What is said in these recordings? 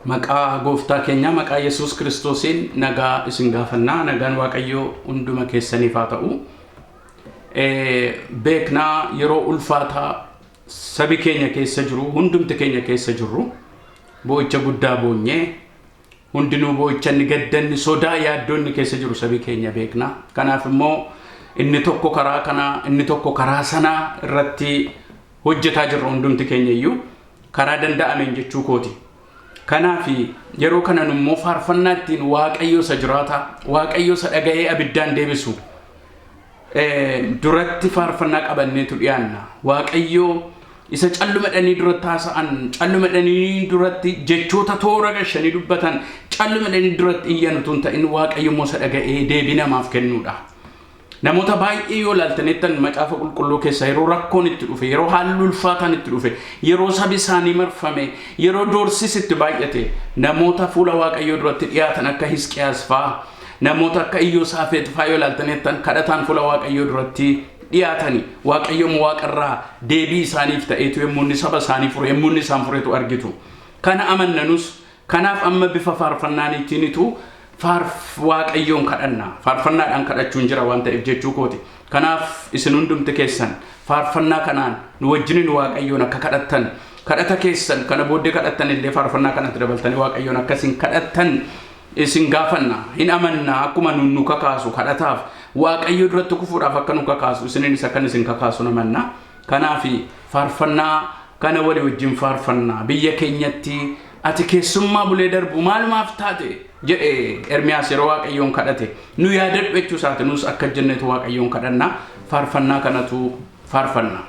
Maqaa gooftaa keenyaa maqaa Yesuus Kiristoosiin nagaa isin gaafannaa. Nagaan Waaqayyoo hunduma keessaniif haa ta'u. Beeknaa, yeroo ulfaataa sabi keenya keessa jiru, hundumti keenya keessa jirru, boo'icha guddaa boonyee, hundinuu boo'icha inni gaddanni sodaa yaaddoonni keessa jiru sabi keenya beekna. Kanaaf immoo inni tokko karaa kanaa, inni tokko karaa sanaa irratti hojjetaa jirra, hundumti keenya iyyuu karaa danda'ameen jechuu kooti. Kanaaf yeroo kanan immoo faarfannaa ittiin Waaqayyo isa jiraataa, Waaqayyo isa dhaga'ee abiddaan deebisu duratti faarfannaa qabanneetu dhiyaanna. Waaqayyo isa calluma dhanii duratti haasa'an, calluma dhanii duratti jechoota toora gashanii dubbatan, calluma dhanii duratti iyyan utuu hin ta'in, Waaqayyo immoo isa dhaga'ee deebii namaaf kennuudha. Namoota baay'ee yoo ilaaltanittan, Macaafa Qulqulluu keessa yeroo rakkoon itti dhufe, yeroo haalli ulfaataan itti dhufe, yeroo sabi isaanii marfame, yeroo doorsis itti baay'ate, namoota fuula Waaqayyoo duratti dhiyaatan akka Hisqiyaas fa'aa, namoota akka Iyyosaafeet fa'aa yoo ilaaltanittan, kadhataan fuula Waaqayyoo duratti dhiyaatani, Waaqayyoon waaqarraa deebii isaaniif ta'eetu yommuu inni saba isaanii fure, yommuu inni isaan furetu argitu. Kana amannanus, kanaaf amma bifa faarfannaaniitiinitu faarf Waaqayyoon kadhanna. Faarfannaadhaan kadhachuun jira waan ta'eef jechuu kooti. Kanaaf isin hundumti keessan faarfannaa kanaan nu wajjiniin Waaqayyoon akka kadhattan, kadhata keessan kana booddee kadhattan illee faarfannaa kanatti dabaltanii Waaqayyoon akka isin kadhattan isin gaafanna. Hin amanna, akkuma nu kakaasu, kadhataaf Waaqayyo duratti kufuudhaaf akka nu kakaasu, isiniinis akkan isin kakaasu amanna. Kanaaf faarfannaa kana walii wajjin faarfannaa. Biyya keenyatti ati keessummaa bulee darbu maalumaaf taate jedhe Ermiyaas yeroo Waaqayyoon kadhate. Nu yaadadhu jechuu isaati. Nus akka jennetu Waaqayyoon kadhanna. Faarfannaa kanatu faarfanna.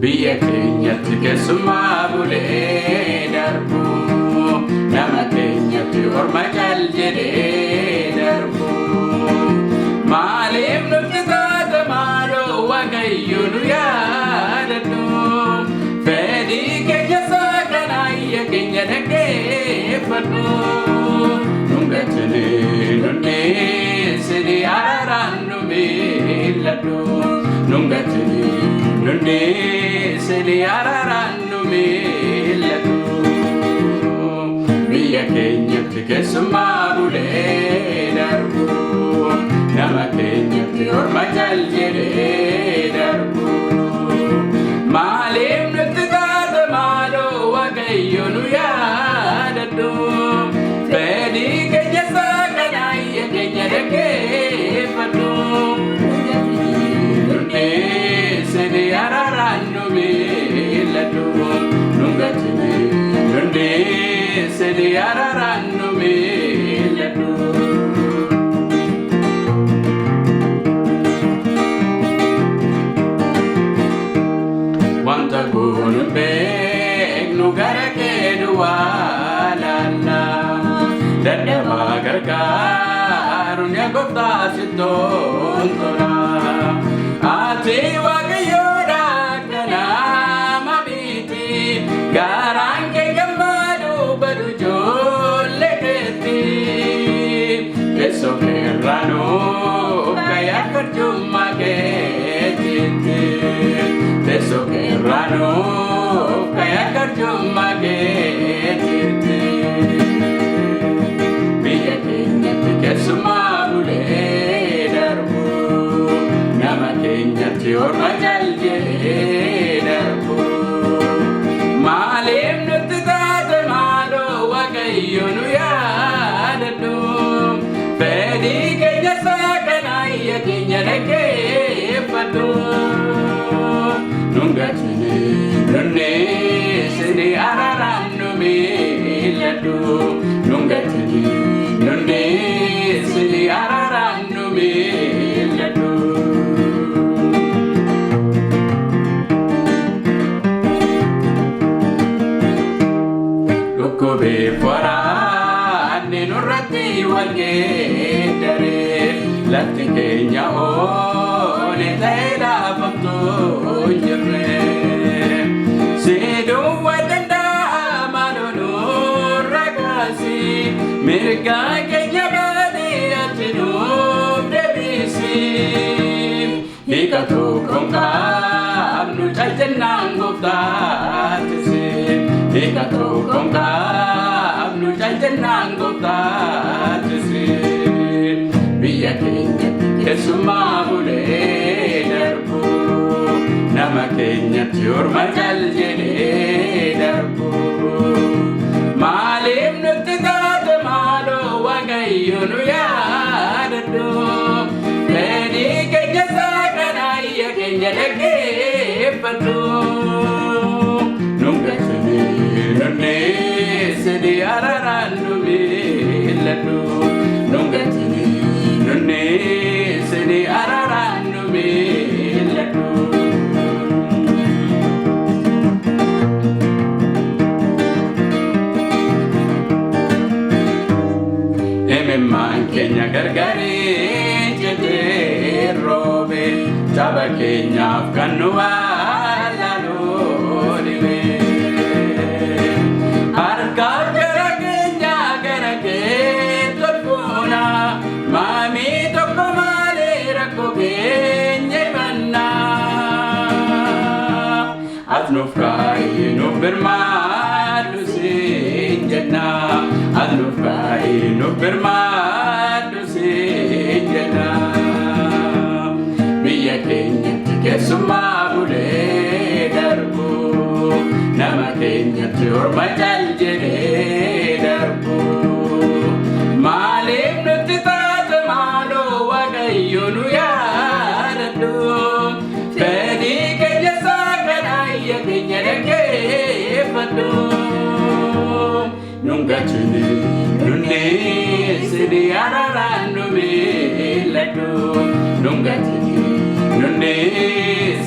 Biyya keenyatti keessummaa bulee darbu, nama keenyatti orma cal jedhee darbu. Maaliif nutti taata maaloo, Waaqayyo nu yaadadhu. Fedhii keenya saakana, iyya keenya dhaggeeffadhu. Nun gatini, nun dhiisini, araaraan nu miilladhu. Nun gatini, nun dhiisini, araaraan nu miilladhu. Biyya keenyatti keessummaa bulee darbu, nama keenyatti orma cal jedhee darbu. Maaliif nutti taate maaloo, Waaqayyo nu yaadadhu. Fedhii keenya saakana, iyya keenya dhaggeeffadhu. Nun dhiisini, araaraan nu miilladhu. Nun gatini, nun dhiisini, araaraan nu miilladhu. Wanta goonu beeknu, gara kee duwwaa laalla. Dadhabaa gargaaruun yaa gooftaa sittoon tola. Ati Waaqayyoodha, akka nama miti. Garaan kee gammadu badu ijoollee keetti. Teessoo keerraa nuuf ka'e akka arjummaa keetitti. Teessoo keerraa nuuf ka'e akka arjummaa keetitti. Biyya keenyatti keessummaa bulee darbu, nama keenyatti orma cal jedhee darbu. Maaliif nutti taate maaloo, Waaqayyo nu yaadadhu. Fedhii keenya saakana, iyya keenya dhaggeeffadhu. Nun gatini, nun dhiisini, araaraan nu miilladhu. Nun gatini, nun dhiisini, araaraan nu miilladhu. Dhukkubeef waraanni nurratti wal geeddare, lafti keenya oole ta'ee laafamtu hin jirre. Siduuwwa danda'a, maaloo nurra kaasi, mirga keenya baadii ati nuuf deebisi. Hiika tokkoon qabnu caljennaan gooftaattise. Hiika tokkoon qabnu caljennaan gooftaattise. Biyya keenyatti keessumaa bulee darbu. Nama keenyatti orma cal jedhee darbu. Maaliif nutti taate maaloo Waaqayyo nu yaadadhu. Fedhii keenya saaqanaa keenya dhaggeeffadhu. Nun galchini nunni araaraan nu miilladhu. Nun galchini nunni araaraan nu miilladhu. Imimmaan keenya gargaree jedhee roobe saba keenyaaf kan nu wallaaluu dhibe. Harkaaf gara keenya gara kee tolfuuna maamii tokko malee rakkoo keenya himanna. As nuuf kaa'ee nuuf birmaadhu siin jenna. As nuuf kaa'ee nuuf birmaadhu siin jenna. Biyya keenyatti keessumaa bulee darbu. Nama keenyatti orma cal jedhee darbu. Maaliif nutti taate maaloo Waaqayyo nu yaadadhu. Fedhii keenya saaqanaa keenya dhaggeeffadhu. Nun galchini nunni sini araaraan nu miilladhu. Nun galchini nunni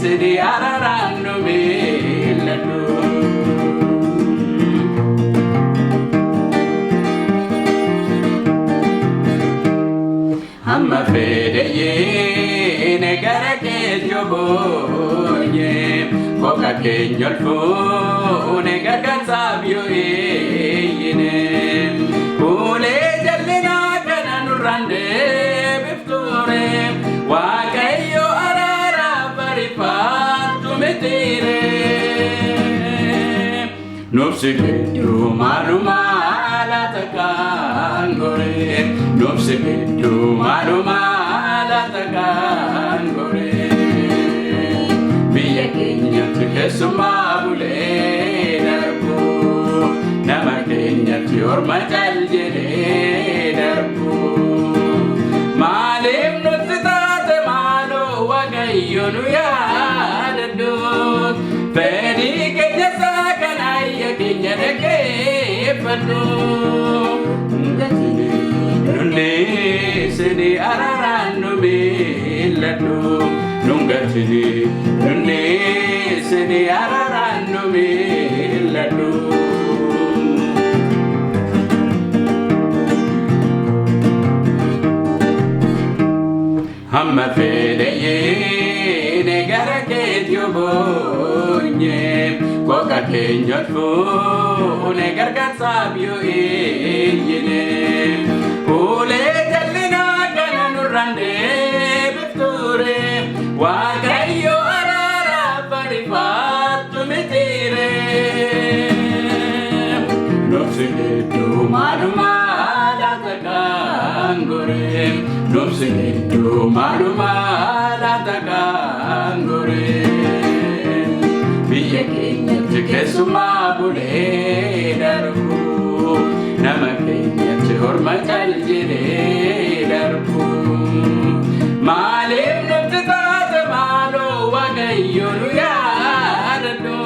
sini araaraan nu miilladhu. Hamma fedheyyeen gara keenya boonye koka keenya ol fuune gargaarsaaf yoo eeyyine. Ulee jallinaa kana nurraan deebiftuure Waaqayyo araaraaf barifaattu mitiire. Nufsi gidduu maalumaa laata kan gore. Nufsi gidduu maalumaa laata kan gore. Biyya keenyatti keessumaa bulee darbu. Nama keenyatti orma cal jedhee darbu. Maaliif nutti taate maaloo Waaqayyo nu yaadadhu. Fedhii keenya saaqanaa keenya dhaggeeffadhu. Nunni sini araaraan nu miilladhu. Nun galchini nunni sini araaraan nu miilladhu. Hamma fedheyyeen gara keetti boonye koka keenya ol fuune gargaarsaaf yoo eeyyine. Ulee jallinaa kana nurraan deebiftuure Waaqayyo araaraaf barifaattu mitiire. Nufsi gidduu maalumaa laata kan gore. Nufsi gidduu maalumaa laata kan gore. Biyya keenyatti keessumaa bulee darbu. Nama keenyatti orma cal jedhee darbu. Maaliif nutti taate maaloo Waaqayyo nu yaadadhu.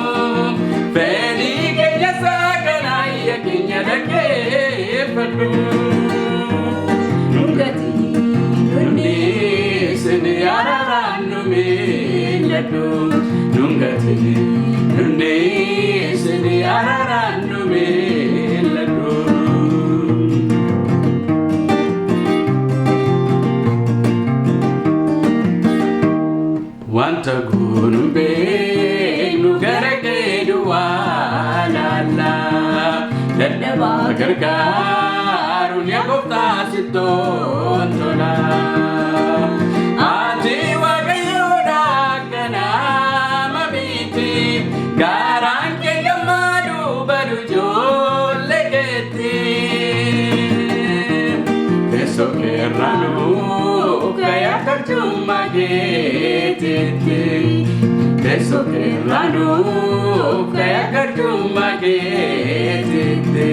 Fedhii keenya saaqanaa keenya dhaggeeffadhu. Nun gatii nunni sini araaraan nu miilladhu. Nun gatii nunni sini araaraan nu miilladhu. Wanta goonu beeknu gara kee duwwaa laalla. Dadhabaa gargaaruun yaa gooftaa sittoon tola. Ati Waaqayyoodha keerraa nuuf ka'ee akka arjummaa keetiitti. Teessoo keerraa nuuf ka'ee akka arjummaa keetiitti.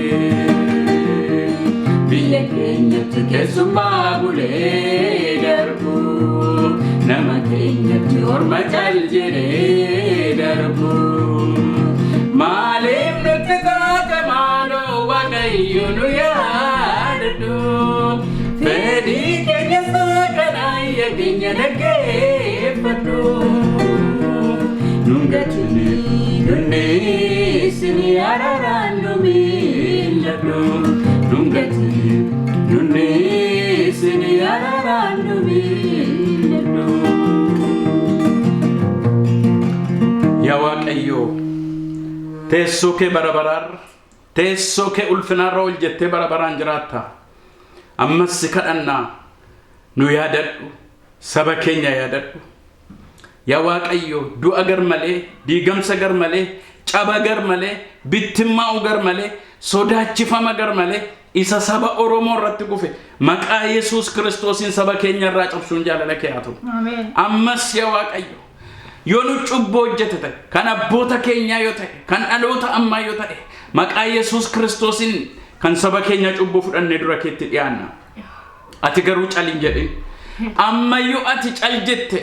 Biyya keenyatti keessummaa bulee darbu. Nama keenyatti orma cal jedhee darbu. Maaliif nutti taate maaloo Waaqayyo nu yaadadhu. Fedhii keenya kanaa keenya dhaggeeffadhu. Nun gatini nunni araaraan nu miilladhu. Nun gatini nunni araaraan nu miilladhu. Yaa Waaqayyo, teessoo kee bara baraarra, teessoo kee ulfinaarra ol jettee bara baraan jiraatta. Ammas si kadhannaa, nu yaadadhu, saba keenya yaadadhu. Yaa Waaqayyo, du'a gar malee, diigamsa gar malee, caba gar malee, bittimmaa'u gar malee, sodaachifama gar malee isa saba Oromoo irratti kufe maqaa Yesuus Kiristoosiin saba keenya irraa cabsuun jaalala kee haa ta'u. Ameen. Ammas yaa Waaqayyo, yoo nu cubbuu hojjete ta'e, kan abboota keenyaa yoo ta'e, kan dhaloota ammaa yoo ta'e, maqaa Yesuus Kiristoosiin kan saba keenya cubbuu fudhannee dura keetti dhiyaanna. Ati garuu cal hin jedhin. Ammayyuu ati cal jette,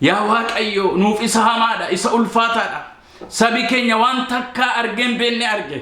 yaa Waaqayyo, nuuf isa hamaadha, isa ulfaataadha. Sabi keenya waan takkaa argee hin beekne arge.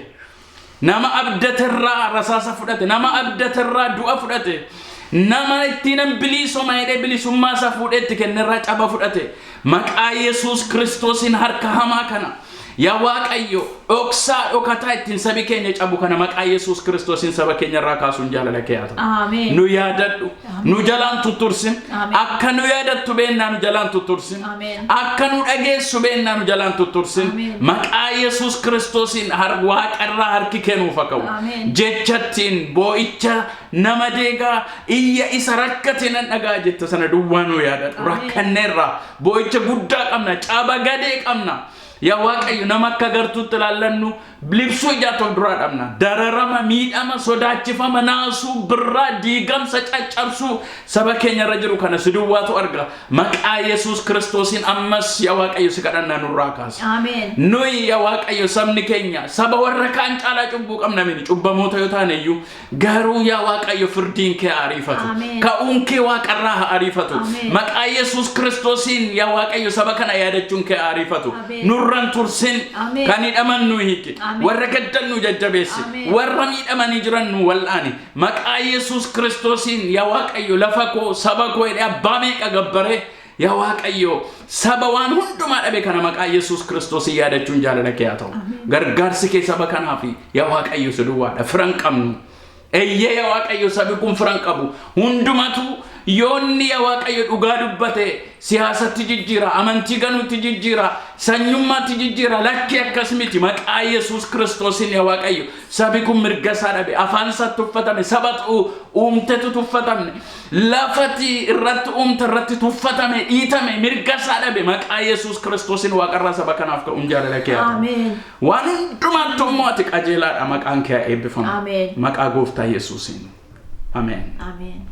Nama abdaterraa rasaasa fudhate, nama abdaterraa du'a fudhate, nama ittiin bilisoma jedhee bilisummaa isaa fuudhee itti kennerraa caba fudhate. Maqaa Yesuus Kiristoosiin harka hamaa kana, yaa Waaqayyo, dhoksaa dhokataa ittiin sabi keenya cabu kana maqaa Yesuus Kiristoosiin saba keenya irraa kaasuun jaalala kee haa ta'u. Ameen. Nu yaadadhu, nu jalaan tuttursin, Ameen. akka nu yaadattu beennaa nu jalaan tuttursin, Ameen. akka nu dhageessu beennaa nu jalaan tuttursin. Ameen. Maqaa Yesuus Kiristoosiin waaqarraa harki kennuuf haa ka'u. Ameen. Jechattiin boo'icha nama deegaa, iyya isa rakkate nan dhagaa jette sana duwwaa nu yaadadhu. Ameen. Rakkanneerra, boo'icha guddaa qabna, caba gadee qabna. Yaa Waaqayyo, nama akka gartuutti ilaallannu libsuu ijaa of duraa dhabna. Dararama, miidhama, sodaachifama, naasuu, birraa, diigamsa, caccabsuu saba keenya irra jiru kana si duwwaatu arga. Maqaa Yesuus Kiristoosiin ammas yaa Waaqayyo si kadhannaa, nurraa kaasa. Ameen. Nuyi, yaa Waaqayyo, sabni keenya saba warra kaan caalaa cubbuu qabna mini, cubbamoota yoo taane iyyuu garuu yaa Waaqayyo firdiin kee haa ariifatu. Ameen. Ka'uun kee waaqarraa haa ariifatu. Ameen. Maqaa Yesuus Kiristoosiin yaa Waaqayyo saba kana yaadachuun kee haa ariifatu. Ameen. Nurran tursin. Ameen. Kan hidhaman nu hiiki. Ameen. Warra gaddan nu jajjabeessi. Ameen. Warra miidhamanii jiran nu wal'aani. Maqaa Yesuus Kiristoosiin yaa Waaqayyo lafa koo, saba koo jedhee abbaa meeqa gabbaree, yaa Waaqayyo saba waan hundumaa dhabe kana maqaa Yesuus Kiristoosiin yaadachuun jaalala kee haa ta'u. Gargaarsi kee saba kanaaf yaa Waaqayyo si duwwaadha. Firan qabnu. Eeyyee, yaa Waaqayyo, sabi kun firan qabu. Hundumatu yoonni yaa Waaqayyo dhugaa dubbate siyaasatti jijjiira, amantii ganuutti jijjiira, sanyummaatti jijjiira. Lakki, akkas miti. Maqaa Yesuus Kiristoosiin yaa Waaqayyo sabi kun mirga isaa dhabe, afaan isaatti tuffatame, saba uumtetu tuffatamne, lafati irratti uumte irratti tuffatame, dhiitame, mirga isaa dhabe. Maqaa Yesuus Kiristoosiin waaqarraa saba kanaaf ka'uun jaalala kee haa ta'u. Ameen. Waan hundumaatti immoo ati qajeelaadha, maqaan kee haa eebbifamu. Ameen. Maqaa gooftaa Yesuusiin. Ameen. Ameen.